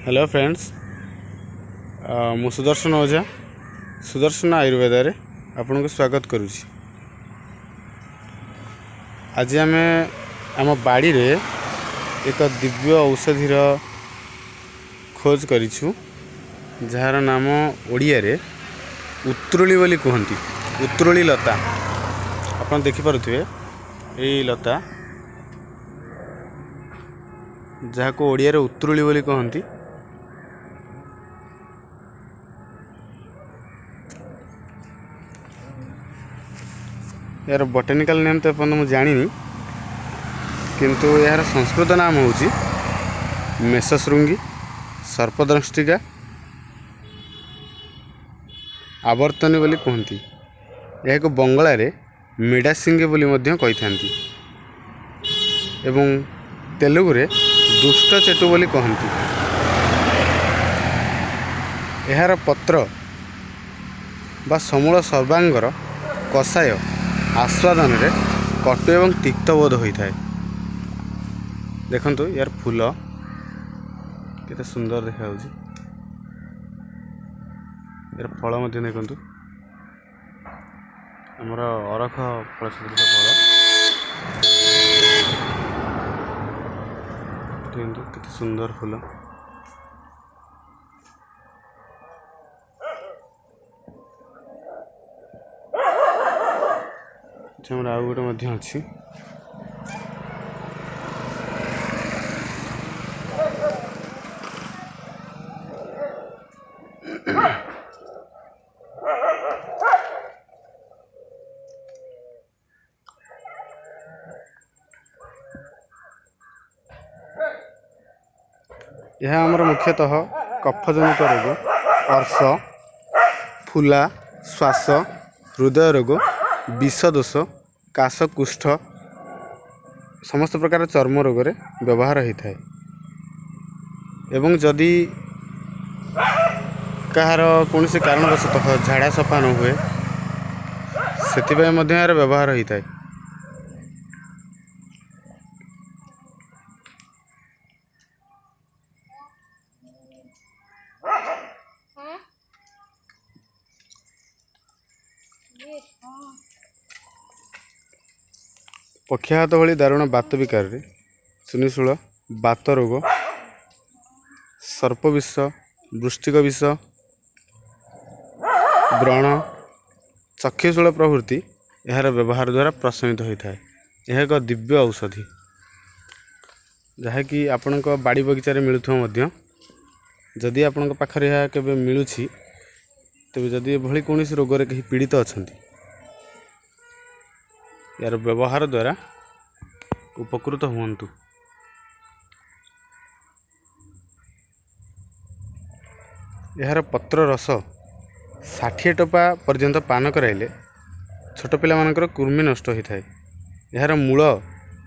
Hello friends, ମୁଁ ସୁଦର୍ଶନ ଓଝା, ସୁଦର୍ଶନ ଆୟୁର୍ବେଦରେ ଆପଣଙ୍କୁ ସ୍ୱାଗତ କରୁଛି। ଆଜି ଆମେ ଆମ ବାଡ଼ିରେ ଏକ ଦିବ୍ୟ ଔଷଧିର ଖୋଜ କରିଛୁ, ଯାହାର ନାମ ଓଡ଼ିଆରେ ଉତୃଳି ବୋଲି କୁହନ୍ତି। ଉତୃଳି ଲତା ଆପଣ ଦେଖିପାରୁଥିବେ, ଏଇ ଲତା ଯାହାକୁ ଓଡ଼ିଆରେ ଉତୃଳି ବୋଲି କହନ୍ତି। ଏହାର ବଟାନିକାଲ ନେମ୍ ତ ଏପର୍ଯ୍ୟନ୍ତ ମୁଁ ଜାଣିନି, କିନ୍ତୁ ଏହାର ସଂସ୍କୃତ ନାମ ହେଉଛି ମେଷଶୃଙ୍ଗୀ, ସର୍ପଦ୍ରଷ୍ଟିକା, ଆବର୍ତ୍ତନୀ ବୋଲି କୁହନ୍ତି। ଏହାକୁ ବଙ୍ଗଳାରେ ମିଡ଼ାସିଙ୍ଗି ବୋଲି ମଧ୍ୟ କହିଥାନ୍ତି ଏବଂ ତେଲୁଗୁରେ ଦୁଷ୍ଟ ଚେଟୁ ବୋଲି କହନ୍ତି। ଏହାର ପତ୍ର ବା ସମୂଳ ସର୍ବାଙ୍ଗର କଷାୟ ଆସ୍ୱାଦନରେ କଟୁ ଏବଂ ତିକ୍ତବୋଧ ହୋଇଥାଏ। ଦେଖନ୍ତୁ ୟାର ଫୁଲ କେତେ ସୁନ୍ଦର ଦେଖାଯାଉଛି। ଏହାର ଫଳ ମଧ୍ୟ ଦେଖନ୍ତୁ, ଆମର ଅରଖ ଫଳ ସଦୃଶ ଫଳ। ଦେଖନ୍ତୁ କେତେ ସୁନ୍ଦର ଫୁଲ। ଆମର ଆଉ ଗୋଟେ ମଧ୍ୟ ଅଛି। ଏହା ଆମର ମୁଖ୍ୟତଃ କଫଜନିତ ରୋଗ, ଅର୍ଶ, ଫୁଲା, ଶ୍ୱାସ, ହୃଦୟ ରୋଗ, ବିଷଦୋଷ, କାଶ, କୁଷ୍ଠ, ସମସ୍ତ ପ୍ରକାର ଚର୍ମ ରୋଗରେ ବ୍ୟବହାର ହୋଇଥାଏ। ଏବଂ ଯଦି କାହାର କୌଣସି କାରଣବଶତଃ ଝାଡ଼ା ସଫା ନ ହୁଏ, ସେଥିପାଇଁ ମଧ୍ୟ ଏହାର ବ୍ୟବହାର ହୋଇଥାଏ। ପକ୍ଷାଘାତ ଭଳି ଦାରୁଣ ବାତ ବିକାରରେ, ଚୁନିଶୂଳ, ବାତ ରୋଗ, ସର୍ପ ବିଷ, ବୃଷ୍ଟିକ ବିଷ, ବ୍ରଣ, ଚକ୍ଷୁଶୂଳ ପ୍ରଭୃତି ଏହାର ବ୍ୟବହାର ଦ୍ୱାରା ପ୍ରଶମିତ ହୋଇଥାଏ। ଏହା ଏକ ଦିବ୍ୟ ଔଷଧି, ଯାହାକି ଆପଣଙ୍କ ବାଡ଼ି ବଗିଚାରେ ମିଳୁଥିବ ମଧ୍ୟ। ଯଦି ଆପଣଙ୍କ ପାଖରେ ଏହା କେବେ ମିଳୁଛି, ତେବେ ଯଦି ଏଭଳି କୌଣସି ରୋଗରେ କେହି ପୀଡ଼ିତ ଅଛନ୍ତି, ଏହାର ବ୍ୟବହାର ଦ୍ୱାରା ଉପକୃତ ହୁଅନ୍ତୁ। ଏହାର ପତ୍ର ରସ 60 ଟୋପା ପର୍ଯ୍ୟନ୍ତ ପାନ କରାଇଲେ ଛୋଟ ପିଲାମାନଙ୍କର କୃମି ନଷ୍ଟ ହୋଇଥାଏ। ଏହାର ମୂଳ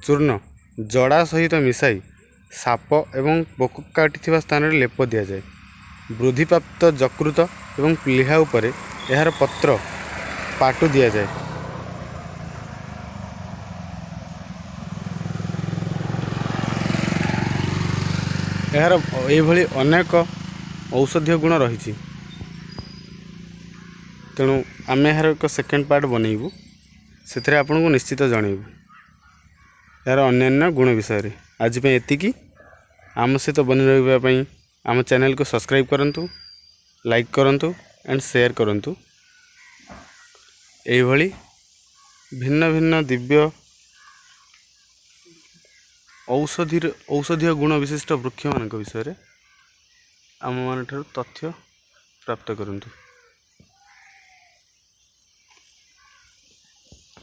ଚୂର୍ଣ୍ଣ ଜଡ଼ା ସହିତ ମିଶାଇ ସାପ ଏବଂ ପୋକ କାଟିଥିବା ସ୍ଥାନରେ ଲେପ ଦିଆଯାଏ। ବୃଦ୍ଧିପ୍ରାପ୍ତ ଯକୃତ ଏବଂ ପ୍ଲିହା ଉପରେ ଏହାର ପତ୍ର ପାଟୁ ଦିଆଯାଏ। ଏହାର ଏଇଭଳି ଅନେକ ଔଷଧୀୟ ଗୁଣ ରହିଛି। ତେଣୁ ଆମେ ଏହାର ଏକ ସେକେଣ୍ଡ ପାର୍ଟ ବନେଇବୁ, ସେଥିରେ ଆପଣଙ୍କୁ ନିଶ୍ଚିତ ଜଣେଇବୁ ଏହାର ଅନ୍ୟାନ୍ୟ ଗୁଣ ବିଷୟରେ। ଆଜି ପାଇଁ ଏତିକି। ଆମ ସହିତ ବନି ରହିବା ପାଇଁ ଆମ ଚ୍ୟାନେଲକୁ ସବସ୍କ୍ରାଇବ୍ କରନ୍ତୁ, ଲାଇକ୍ କରନ୍ତୁ ଆଣ୍ଡ ସେୟାର କରନ୍ତୁ। ଏଇଭଳି ଭିନ୍ନ ଭିନ୍ନ ଦିବ୍ୟ ଔଷଧୀୟ ଗୁଣ ବିଶିଷ୍ଟ ବୃକ୍ଷମାନଙ୍କ ବିଷୟରେ ଆମମାନଙ୍କଠାରୁ ତଥ୍ୟ ପ୍ରାପ୍ତ କରନ୍ତୁ।